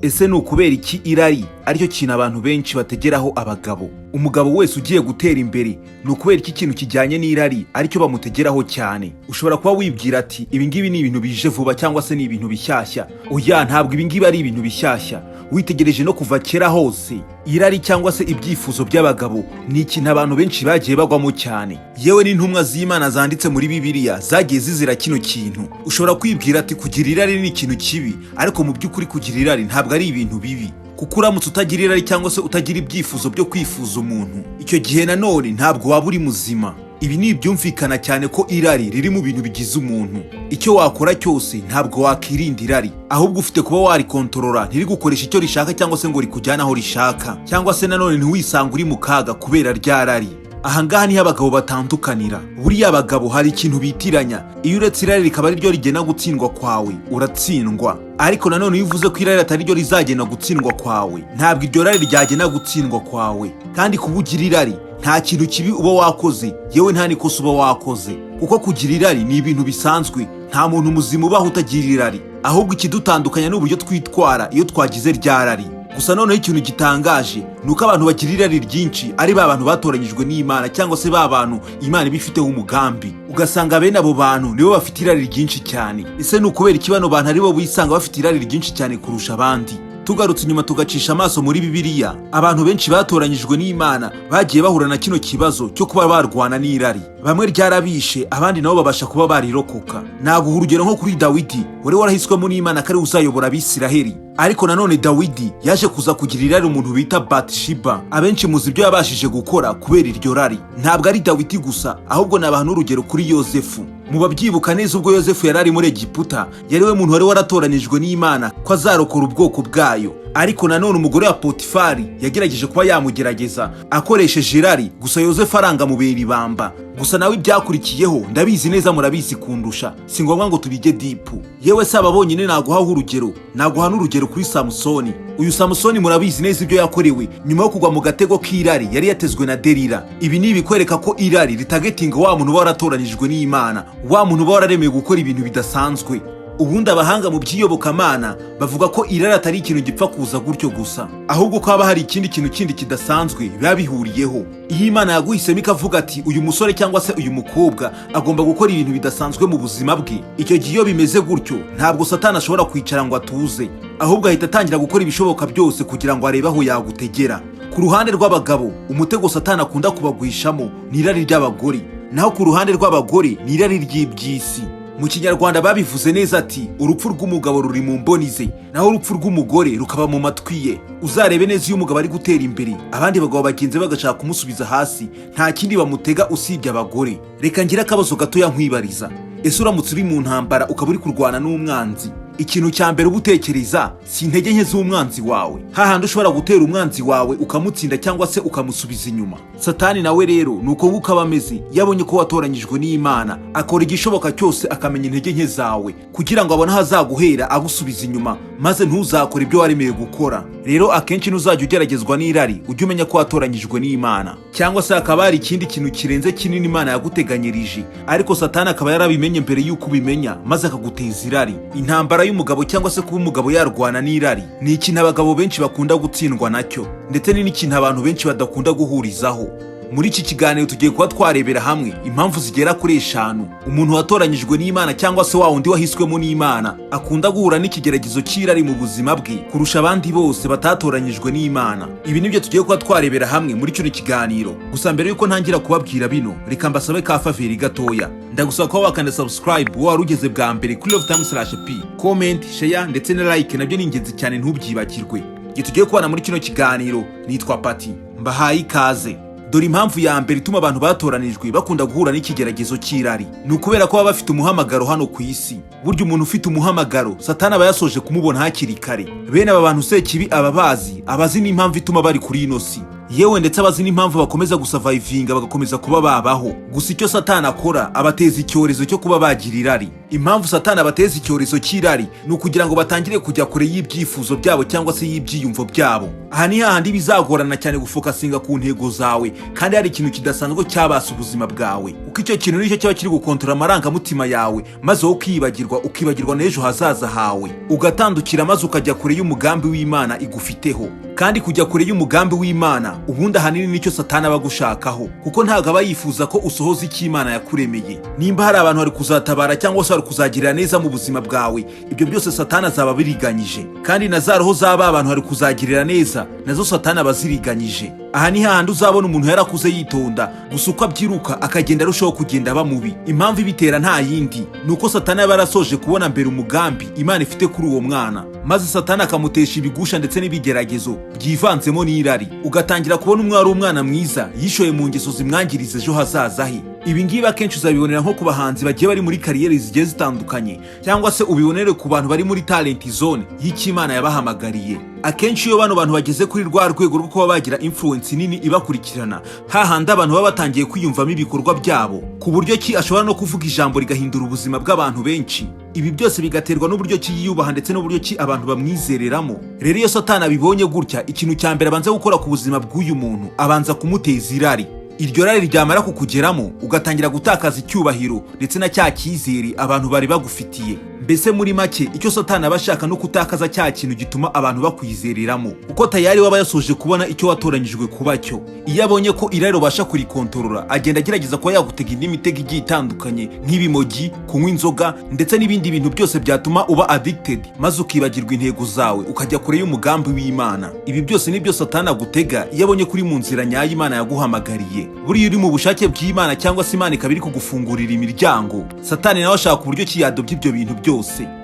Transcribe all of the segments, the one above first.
Ese ni ukubera iki irari aricyo kintu abantu benshi bategeraho abagabo? Umugabo wese ugiye gutera imbere, ni ukubera iki ikintu kijyanye n'irari aricyo bamutegeraho cyane? Ushobora kuba wibwira ati: "Ibi ngibi ni ibintu bije vuba cyangwa se ni ibintu bishyashya." Oya, ntabwo ibi ngibi ari ibintu bishyashya. Witegereje no kuva kera hose, irari cyangwa se ibyifuzo by'abagabo ni ikintu abantu benshi bagiye bagwamo cyane. Yewe n'intumwa z'Imana zanditse muri Bibiliya zagiye zizira kino kintu. Ushobora kwibwira ati: "Kugira irari ni ikintu kibi," ariko mu by'ukuri kugira irari ntabwo ari ibintu bibi, kuko uramutse utagira irari cyangwa se utagira ibyifuzo byo kwifuza umuntu, icyo gihe nanone ntabwo waba uri muzima. Ibi ni ibyumvikana cyane ko irari riri mu bintu bigize umuntu. Icyo wakora cyose, ntabwo wakirinda irari, ahubwo ufite kuba warikontorora ntirigukoresha icyo rishaka cyangwa se ngo rikujyane aho rishaka, cyangwa se nanone ntiwisange uri mu kaga kubera rya rari. Ahangaha niho abagabo batandukanira. Buriya abagabo hari ikintu bitiranya: iyo uretse irari rikaba ari ryo rigena gutsindwa kwawe, uratsindwa. Ariko nanone iyo uvuze ko irari atari ryo rizagena gutsindwa kwawe, ntabwo iryo rari ryagena gutsindwa kwawe. Kandi kuba ugira irari, nta kintu kibi uba wakoze, yewe nta n'ikosa uba wakoze, kuko kugira irari ni ibintu bisanzwe. Nta muntu muzima ubaho utagira irari, ahubwo ikidutandukanya ni uburyo twitwara iyo twagize rya rari. Gusa noneho ikintu gitangaje ni uko abantu bagira irari ryinshi ari ba bantu batoranyijwe n'Imana, cyangwa se ba bantu Imana iba ifiteho umugambi. Ugasanga bene abo bantu nibo bafite irari ryinshi cyane. Ese ni ukubera iki bano bantu aribo bisanga bafite irari ryinshi cyane kurusha abandi? Tugarutse inyuma tugacisha amaso muri Bibiliya, abantu benshi batoranyijwe n'Imana bagiye bahura na kino kibazo cyo kuba barwana n'irari. Bamwe ryarabishe, abandi nabo babasha kuba barirokoka. Naguha urugero nko kuri Dawidi, wari warahiswemo n'Imana ko ari uzayobora Abisiraheli. Ariko nanone Dawidi yaje kuza kugira irari umuntu bita Batishiba. Abenshi muzi ibyo yabashije gukora kubera iryo rari. Ntabwo ari Dawidi gusa, ahubwo nabaha n'urugero kuri Yozefu. Mu babyibuka neza, ubwo Yozefu yari ari muri Egiputa, yari we muntu wari waratoranijwe n'Imana ko azarokora ubwoko bwayo. Ariko nanone umugore wa Potifari yagerageje kuba yamugerageza akoresheje irari, gusa Yozefu aranga amubera ibamba. Gusa nawe ibyakurikiyeho ndabizi neza murabizi kundusha, si ngombwa ngo tubige deep. Yewe si aba bonyine naguhaho urugero, naguha n'urugero kuri Samusoni. Uyu Samusoni murabizi neza ibyo yakorewe nyuma yo kugwa mu gatego k'irari yari yatezwe na Delila. Ibi ni ibikwereka ko irari ritagetinga wa muntu uba waratoranyijwe n'Imana, wa muntu uba wararemewe gukora ibintu bidasanzwe. Ubundi abahanga mu by'iyobokamana bavuga ko irari atari ikintu gipfa kuza gutyo gusa, ahubwo ko haba hari ikindi kintu kindi kidasanzwe biba bihuriyeho. Iyo Imana yaguhisemo ikavuga ati: "Uyu musore cyangwa se uyu mukobwa agomba gukora ibintu bidasanzwe mu buzima bwe," icyo gihe iyo bimeze gutyo, ntabwo Satani ashobora kwicara ngo atuze, ahubwo ahita atangira gukora ibishoboka byose kugira ngo arebe aho yagutegera. Ku ruhande rw'abagabo, umutego Satani akunda kubagwishamo ni irari ry'abagore, naho ku ruhande rw'abagore ni irari ry'iby'isi. Mu Kinyarwanda babivuze neza ati: "Urupfu rw'umugabo ruri mu mboni ze, naho urupfu rw'umugore rukaba mu matwi ye." Uzarebe neza, iyo umugabo ari gutera imbere, abandi bagabo bagenzi be bagashaka kumusubiza hasi, nta kindi bamutega usibye abagore. Reka ngire akabazo gatoya nkwibariza: ese uramutse uri mu ntambara, ukaba uri kurwana n'umwanzi, ikintu cya mbere uba utekereza si intege nke z'umwanzi wawe, hahandi ushobora gutera umwanzi wawe ukamutsinda cyangwa se ukamusubiza inyuma? Satani nawe rero ni uko nguko aba ameze. Iyo abonye ko watoranyijwe n'Imana, akora igishoboka cyose akamenya intege nke zawe kugira ngo abone aho azaguhera agusubiza inyuma, maze ntuzakore ibyo waremeye gukora. Rero akenshi ntuzajya ugeragezwa n'irari, ujye umenya ko watoranyijwe n'Imana, cyangwa se hakaba hari ikindi kintu kirenze kinini Imana yaguteganyirije, ariko Satani akaba yarabimenye mbere y'uko ubimenya, maze akaguteza irari. Intambara y'umugabo cyangwa se kuba umugabo yarwana n'irari ni ikintu abagabo benshi bakunda gutsindwa nacyo, ndetse ni n'ikintu abantu benshi badakunda guhurizaho. Muri iki kiganiro tugiye kuba twarebera hamwe impamvu zigera kuri eshanu umuntu watoranyijwe n'Imana cyangwa se wa wundi wahiswemo n'Imana akunda guhura n'ikigeragezo cy'irari mu buzima bwe kurusha abandi bose batatoranyijwe n'Imana. Ibi nibyo tugiye kuba twarebera hamwe muri kino kiganiro. Gusa mbere yuko ntangira kubabwira bino, reka mbasabe ka favor gatoya. Ndagusaba kuba wakanda subscribe wowe wari ugeze bwa mbere kuri Love Time slash p, comment, share ndetse na like, nabyo ni ingenzi cyane, ntubyibagirwe. Igihe tugiye kubana muri kino kiganiro, nitwa Pati, mbahaye ikaze. Dore impamvu ya mbere ituma abantu batoranijwe bakunda guhura n'ikigeragezo cy'irari: ni ukubera ko baba bafite umuhamagaro hano ku isi. Burya umuntu ufite umuhamagaro, Satani aba yasoje kumubona hakiri kare. Bene aba bantu Sekibi aba bazi, abazi n'impamvu ituma bari kuri ino si, yewe ndetse abazi n'impamvu bakomeza gusurvivinga, bagakomeza kuba babaho. Gusa icyo Satani akora, abateza icyorezo cyo kuba bagira irari. Impamvu Satani abateza icyorezo cy'irari ni ukugira ngo batangire kujya kure y'ibyifuzo byabo cyangwa se y'ibyiyumvo byabo. Aha ni hahandi bizagorana cyane gufocusinga ku ntego zawe kandi hari ikintu kidasanzwe cyabasa ubuzima bwawe, kuko icyo kintu nicyo cyaba kiri gukontorora amarangamutima yawe, maze wowe ukibagirwa, ukibagirwa n'ejo hazaza hawe, ugatandukira maze ukajya kure y'umugambi w'Imana igufiteho. Kandi kujya kure y'umugambi w'Imana ubundi ahanini nicyo Satani aba agushakaho, kuko ntabwo aba yifuza ko usohoza icyo Imana yakuremeye. Nimba hari abantu bari kuzatabara cyangwa se bari kuzagirira neza mu buzima bwawe, ibyo byose Satani azaba abiriganyije. Kandi na za roho z'aba bantu bari kuzagirira neza, nazo Satani aba aziriganyije. Aha ni hahandi uzabona umuntu yarakuze yitonda, gusa uko abyiruka akagenda arushaho kugenda aba mubi. Impamvu ibitera nta yindi, ni uko Satani aba yarasoje kubona mbere umugambi Imana ifite kuri uwo mwana, maze Satani akamutesha ibigusha ndetse n'ibigeragezo byivanzemo n'irari, ugatangira kubona umwe wari umwana mwiza yishoye mu ngeso zimwangiriza ejo hazaza he. Ibi ngibi akenshi uzabibonera nko ku bahanzi bagiye bari muri career zigiye zitandukanye, cyangwa se ubibonere ku bantu bari muri talent zone y'icyo Imana yabahamagariye. Akenshi iyo bano bantu bageze kuri rwa rwego rwo kuba bagira influence nini ibakurikirana, hahandi abantu baba batangiye kwiyumvamo ibikorwa byabo, ku buryo ki ashobora no kuvuga ijambo rigahindura ubuzima bw'abantu benshi, ibi byose bigaterwa n'uburyo ki yiyubaha ndetse n'uburyo ki abantu bamwizereramo. Rero iyo Satani abibonye gutya, ikintu cya mbere abanza gukora ku buzima bw'uyu muntu, abanza kumuteza irari. Iryo rari ryamara kukugeramo, ugatangira gutakaza icyubahiro ndetse na cya cyizere abantu bari bagufitiye. Mbese muri make, icyo Satani aba ashaka no kutakaza cya kintu gituma abantu bakwizereramo, kuko tayari waba yasoje kubona icyo watoranyijwe kuba cyo. Iyo abonye ko irari ubasha kurikontorora, agenda agerageza kuba yagutega indi mitego igiye itandukanye, nk'ibimogi, kunywa inzoga ndetse n'ibindi bintu byose byatuma uba addicted, maze ukibagirwa intego zawe, ukajya kure y'umugambi w'Imana. Ibi byose nibyo Satani agutega iyo abonye kuri mu nzira nyayo Imana yaguhamagariye. Buriya uri mu bushake bw'Imana cyangwa se Imana ikaba iri kugufungurira imiryango, Satani nawe ashaka uburyo ki yadobya ibyo bintu byose.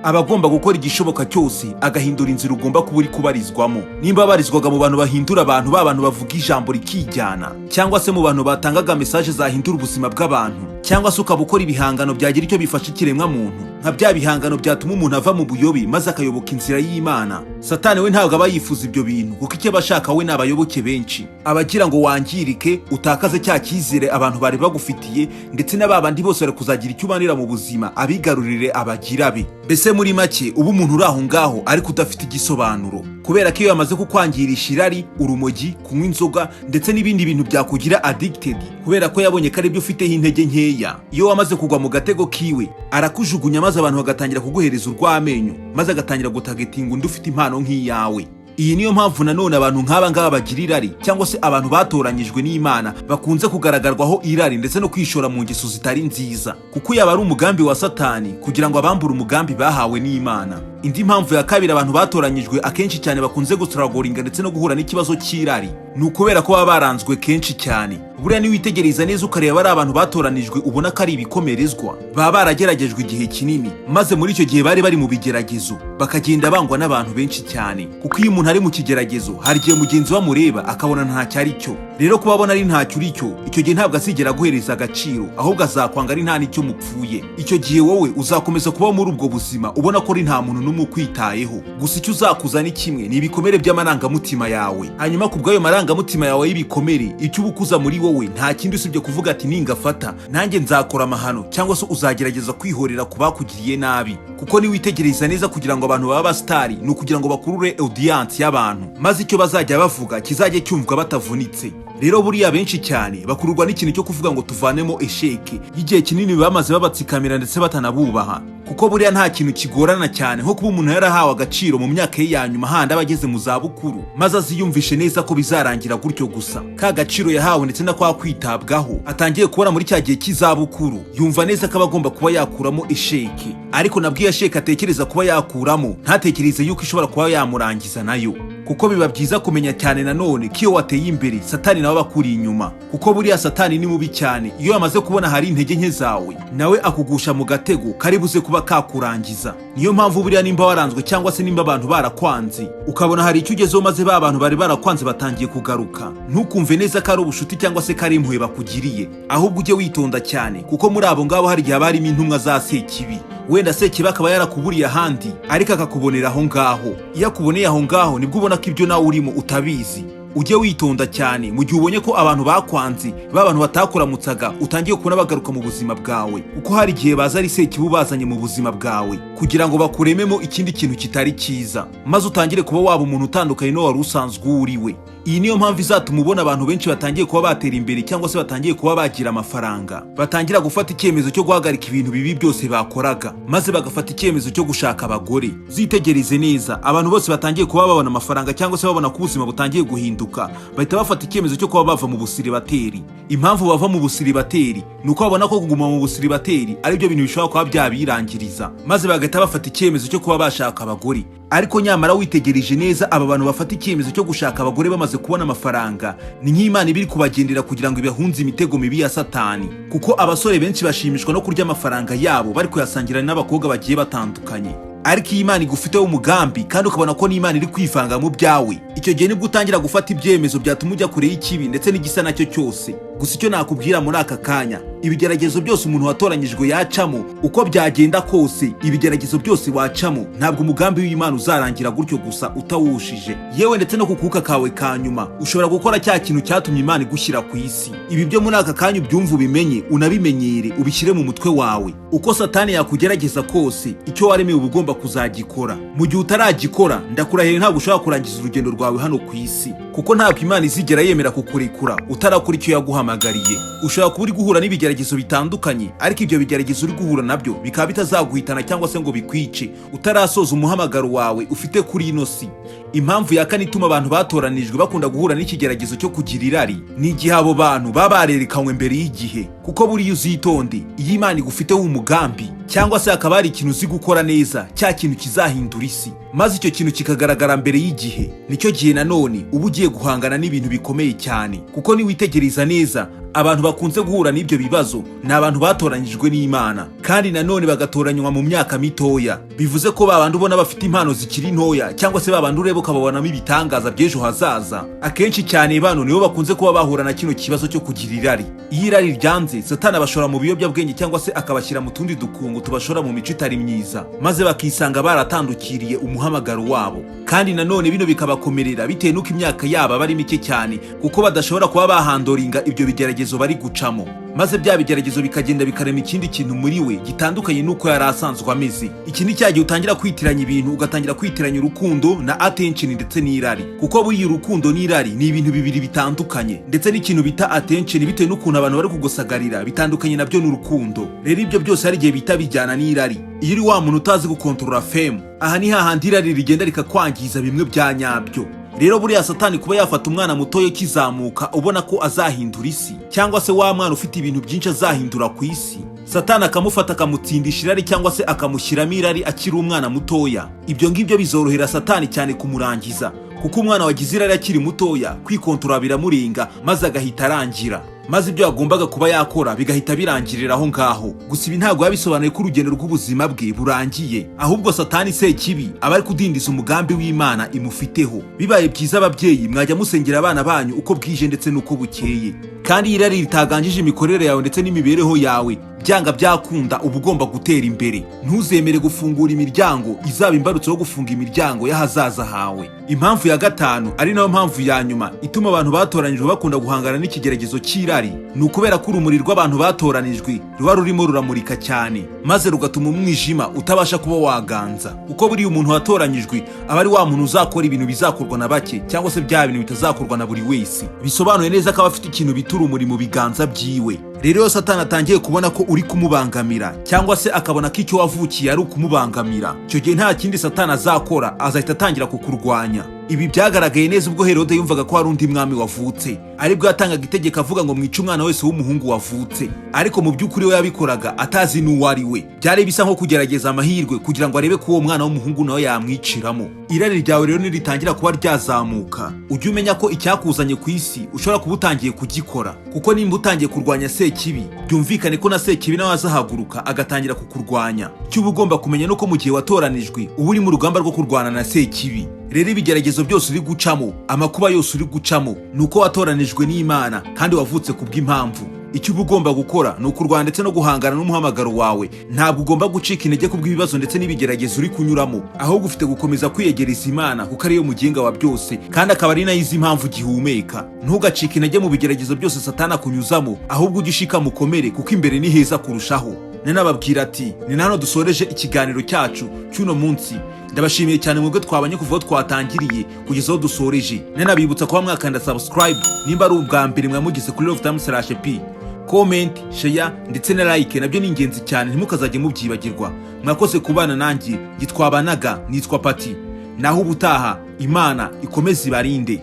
Aba agomba gukora igishoboka cyose agahindura inzira ugomba kuba uri kubarizwamo. Nimba abarizwaga mu bantu bahindura abantu, ba bantu bavuga ijambo rikijyana, cyangwa se mu bantu batangaga message zahindura ubuzima bw'abantu, cyangwa se ukaba ukora ibihangano byagira icyo bifasha ikiremwamuntu, nka bya bihangano byatuma umuntu ava mu buyobe maze akayoboka inzira y'Imana, Satani we ntabwo aba yifuza ibyo bintu, kuko icyo aba ashaka we ni abayoboke benshi. Aba agira ngo wangirike, utakaze cya cyizere abantu bari bagufitiye, ndetse na ba bandi bose bari kuzagira icyo ubanira mu buzima abigarurire, abagira be. Mbese muri make, uba umuntu uri aho ngaho ariko udafite igisobanuro, kubera ko iyo yamaze kukwangirisha irari, urumogi, kunywa inzoga ndetse n'ibindi bintu byakugira addicted, kubera ko yabonye ko aribyo ufiteho intege nkeya, iyo wamaze kugwa mu gatego kiwe arakujugunya, maze abantu bagatangira kuguhereza urw'amenyo, maze agatangira gutargetinga undi ufite impano nk'iyawe. Iyi niyo mpamvu nanone abantu nk'aba ngaba bagira irari, cyangwa se abantu batoranyijwe n'Imana, bakunze kugaragarwaho irari ndetse no kwishora mu ngeso zitari nziza, kuko yaba ari umugambi wa Satani kugira ngo abambure umugambi bahawe n'Imana. Indi mpamvu ya kabiri abantu batoranyijwe akenshi cyane bakunze gustrugglinga ndetse no guhura n'ikibazo cy'irari, ni ukubera ko baba baranzwe kenshi cyane. Buriya niwitegereza neza ukareba ari abantu batoranijwe, ubona ko ari ibikomerezwa, baba barageragejwe igihe kinini, maze muri icyo gihe bari bari mu bigeragezo bakagenda bangwa n'abantu benshi cyane, kuko iyo umuntu ari mu kigeragezo hari igihe mugenzi we amureba akabona ntacyo ari cyo. Rero kuba abona ari ntacyo uri cyo, icyo gihe ntabwo azigera aguhereza agaciro, ahubwo azakwanga ari nta n'icyo mupfuye. Icyo gihe wowe uzakomeza kubaho muri ubwo buzima ubona ko ari nta muntu n'umwe ukwitayeho. Gusa icyo uzakuza ni kimwe, ni ibikomere by'amarangamutima yawe. Hanyuma ku bw'ayo marangamutima yawe y'ibikomere, icyo uba ukuza muri wowe nta kindi usibye kuvuga ati: "Ningafata nanjye nzakora amahano", cyangwa se uzagerageza kwihorera ku bakugiriye nabi. Kuko niwitegereza neza, kugira ngo abantu babe abasitari ni ukugira ngo bakurure audience y'abantu, maze icyo bazajya bavuga kizajye cyumvwa batavunitse. Rero buriya benshi cyane bakururwa n'ikintu cyo kuvuga ngo tuvanemo échec y'igihe kinini bamaze babatsikamira ndetse batanabubaha, kuko buriya nta kintu kigorana cyane nko kuba umuntu yarahawe agaciro mu myaka ye ya nyuma, handi aba ageze mu zabukuru, maze aziyumvishe neza ko bizarangira gutyo gusa. Ka gaciro yahawe ndetse na kwa kwitabwaho atangiye kubona muri cya gihe cy'izabukuru, yumva neza ko aba agomba kuba yakuramo échec. Ariko nabwo iyo échec atekereza kuba yakuramo, ntatekereze yuko ishobora kuba yamurangiza nayo, kuko biba byiza kumenya cyane nanone ko iyo wateye imbere, Satani nawe aba akuri inyuma, kuko buriya Satani ni mubi cyane. Iyo yamaze kubona hari intege nke zawe, nawe akugusha mu gatego kari buze kuba kakurangiza. Niyo mpamvu buriya nimba waranzwe cyangwa se nimba abantu barakwanze, ukabona hari icyo ugezeho maze ba bantu bari barakwanze batangiye kugaruka, ntukumve neza ko ari ubushuti cyangwa se ko ari impuhwe bakugiriye, ahubwo ujye witonda cyane, kuko muri abo ngabo hari igihe haba harimo intumwa za Sekibi. Wenda Sekibi akaba yarakuburiye ahandi, ariko akakubonera aho ngaho. Iyo akuboneye aho ngaho, nibwo ubona ko ibyo nawe urimo utabizi. Ujye witonda cyane mu gihe ubonye ko abantu bakwanze, ba bantu batakuramutsaga, utangiye kubona bagaruka mu buzima bwawe, kuko hari igihe baza ari sekibi bazanye mu buzima bwawe kugira ngo bakurememo ikindi kintu kitari cyiza, maze utangire kuba waba umuntu utandukanye n'uwo wari usanzwe uriwe. Iyi niyo mpamvu izatuma ubona abantu benshi batangiye kuba batera imbere cyangwa se batangiye kuba bagira amafaranga, batangira gufata icyemezo cyo guhagarika ibintu bibi byose bakoraga, maze bagafata icyemezo cyo gushaka abagore. Zitegereze neza, abantu bose batangiye kuba babona amafaranga cyangwa se babona ko ubuzima butangiye guhinduka, bahita bafata icyemezo cyo kuba bava mu busiribateri. Impamvu bava mu busiribateri ni uko babona ko kuguma mu busiribateri ari byo bintu bishobora kuba byabirangiriza, maze bagahita bafata icyemezo cyo kuba bashaka abagore. Ariko nyamara witegereje neza, aba bantu bafata icyemezo cyo gushaka abagore bamaze kubona amafaranga, ni nk'Imana iba iri kubagendera kugira ngo ibahunze imitego mibi ya Satani, kuko abasore benshi bashimishwa no kurya amafaranga yabo bari kuyasangira n'abakobwa bagiye batandukanye. Ariko iyo Imana igufiteho umugambi kandi ukabona ko n'Imana iri kwivanga mu byawe, icyo gihe nibwo utangira gufata ibyemezo byatuma ujya kure y'ikibi ndetse n'igisa nacyo cyose. Gusa icyo nakubwira muri aka kanya, ibigeragezo byose umuntu watoranyijwe yacamo, uko byagenda kose, ibigeragezo byose wacamo, ntabwo umugambi w'Imana uzarangira gutyo gusa utawushije. Yewe, ndetse no ku kuka kawe ka nyuma ushobora gukora cya kintu cyatumye Imana igushyira ku isi. Ibi byo muri aka kanya ubyumva, ubimenye, unabimenyere, ubishyire mu mutwe wawe. Uko Satani yakugerageza kose, icyo waremewe uba ugomba kuzagikora. Mu gihe utaragikora, ndakurahiye, ntabwo ushobora kurangiza urugendo rwawe hano ku isi, kuko ntabwo Imana izigera yemera kukurekura utarakora icyo yaguhamagariye. Ushobora kuba uri guhura n'ibigeragezo bitandukanye, ariko ibyo bigeragezo uri guhura nabyo bikaba bitazaguhitana cyangwa se ngo bikwice utarasoza umuhamagaro wawe ufite kuri ino si. Impamvu ya kane ituma abantu batoranijwe bakunda guhura n'ikigeragezo cyo kugira irari ni igihe abo bantu baba barerekanywe mbere y'igihe. Kuko buriya uzitonde, iyo Imana igufiteho umugambi cyangwa se hakaba hari ikintu uzi gukora neza, cya kintu kizahindura isi, maze icyo kintu kikagaragara mbere y'igihe, nicyo gihe nanone uba ugiye guhangana n'ibintu bikomeye cyane. Kuko niwitegereza neza, abantu bakunze guhura n'ibyo bibazo ni abantu batoranyijwe n'Imana, kandi nanone bagatoranywa mu myaka mitoya. Bivuze ko babandi ubona bafite impano zikiri ntoya, cyangwa se babandi ureba ukababonamo ibitangaza by'ejo hazaza, akenshi cyane bano nibo bakunze kuba bahura na kino kibazo cyo kugira irari. Iyo irari ryanze, Satani abashora mu biyobyabwenge cyangwa se akabashyira mu tundi dukungu tubashora mu mico itari myiza, maze bakisanga baratandukiriye umuhamagaro wabo. Kandi nanone bino bikabakomerera bitewe n'uko imyaka yabo aba ari mike cyane, kuko badashobora kuba bahandoringa ibyo bigeragezo bari gucamo, maze bya bigeragezo bikagenda bikarema ikindi kintu muri we gitandukanye n'uko yari asanzwe ameze. Iki ni cya gihe utangira kwitiranya ibintu, ugatangira kwitiranya urukundo na attention ndetse n'irari, kuko buriya urukundo n'irari ni ibintu bibiri bitandukanye, ndetse n'ikintu bita attention, bitewe n'ukuntu abantu bari kugusagarira, bitandukanye nabyo n'urukundo. Rero ibyo byose hari igihe bita bijyana n'irari. Iyo uri wa muntu utazi gukontorora fame, aha ni hahandi irari rigenda rikakwangiza bimwe bya nyabyo. Rero buriya Satani kuba yafata umwana mutoya ukizamuka, ubona ko azahindura isi, cyangwa se wa mwana ufite ibintu byinshi azahindura ku isi, Satani akamufata akamutsindisha irari cyangwa se akamushyiramo irari akiri umwana mutoya, ibyo ngibyo bizorohera Satani cyane kumurangiza, kuko umwana wagize irari akiri mutoya kwikontorora biramurenga, maze agahita arangira, maze ibyo yagombaga kuba yakora bigahita birangirira aho ngaho. Gusa ibi ntabwo biba bisobanuye ko urugendo rw'ubuzima bwe burangiye, ahubwo Satani sekibi aba ari kudindiza umugambi w'Imana imufiteho. Bibaye byiza, ababyeyi mwajya musengera abana banyu uko bwije ndetse n'uko bukeye. Kandi iyo irari ritaganjije imikorere yawe ndetse n'imibereho yawe, byanga byakunda uba ugomba gutera imbere. Ntuzemere gufungura imiryango izaba imbarutso yo gufunga imiryango y'ahazaza hawe. Impamvu ya gatanu, ari nayo mpamvu ya nyuma ituma abantu batoranyijwe bakunda guhangana n'ikigeragezo cy'irari, ni ukubera ko urumuri rw'abantu batoranijwe ruba rurimo ruramurika cyane, maze rugatuma umwijima utabasha kuba waganza. Kuko buriya umuntu watoranyijwe aba ari wa muntu uzakora ibintu bizakorwa na bake, cyangwa se bya bintu bitazakorwa na buri wese. Bisobanuye neza ko aba afite ikintu bita urumuri mu biganza byiwe. Rero iyo Satani atangiye kubona ko uri kumubangamira, cyangwa se akabona ko icyo wavukiye ari ukumubangamira, icyo gihe nta kindi Satani azakora, azahita atangira kukurwanya. Ibi byagaragaye neza ubwo Herode yumvaga ko hari undi mwami wavutse, aribwo yatangaga itegeko avuga ngo mwice umwana wese w'umuhungu wavutse. Ariko mu by'ukuri we yabikoraga atazi n'uwo ari we. Byari bisa nko kugerageza amahirwe kugira ngo arebe ko uwo mwana w'umuhungu nawe yamwiciramo. Irari ryawe rero niritangira kuba ryazamuka, ujye umenya ko icyakuzanye ku isi ushobora kuba utangiye kugikora, kuko nimba utangiye kurwanya sekibi, byumvikane ko na sekibi nawe azahaguruka agatangira kukurwanya. Icyo uba ugomba kumenya ni uko mu gihe watoranijwe uba uri mu rugamba rwo kurwana na sekibi. Rero ibigeragezo byose uri gucamo, amakuba yose uri gucamo, ni uko watoranijwe n'Imana kandi wavutse ku bw'impamvu. Icyo uba ugomba gukora ni ukurwana ndetse no guhangana n'umuhamagaro wawe. Ntabwo ugomba gucika intege kubw'ibibazo ndetse n'ibigeragezo uri kunyuramo, ahubwo ufite gukomeza kwiyegereza Imana, kuko ariyo mugenga wa byose kandi akaba ari nayo izi impamvu ugihumeka. Ntugacike intege mu bigeragezo byose Satani akunyuzamo, ahubwo ujye ushika mukomere, kuko imbere ni heza kurushaho. Nanababwira ati ni na hano dusoreje ikiganiro cyacu cy'uno munsi. Ndabashimiye cyane mwebwe twabanye kuva aho twatangiriye kugeza aho dusoreje. Nanabibutsa kuba mwakanda subscribe nimba ari ubwa mbere mwamugeze kuri Love Time slash P. Comment, share ndetse na like nabyo ni ingenzi cyane, ntimukazajye mubyibagirwa. Mwakoze kubana nanjye, gitwabanaga, nitwa Pati. Naho ubutaha, Imana ikomeze ibarinde.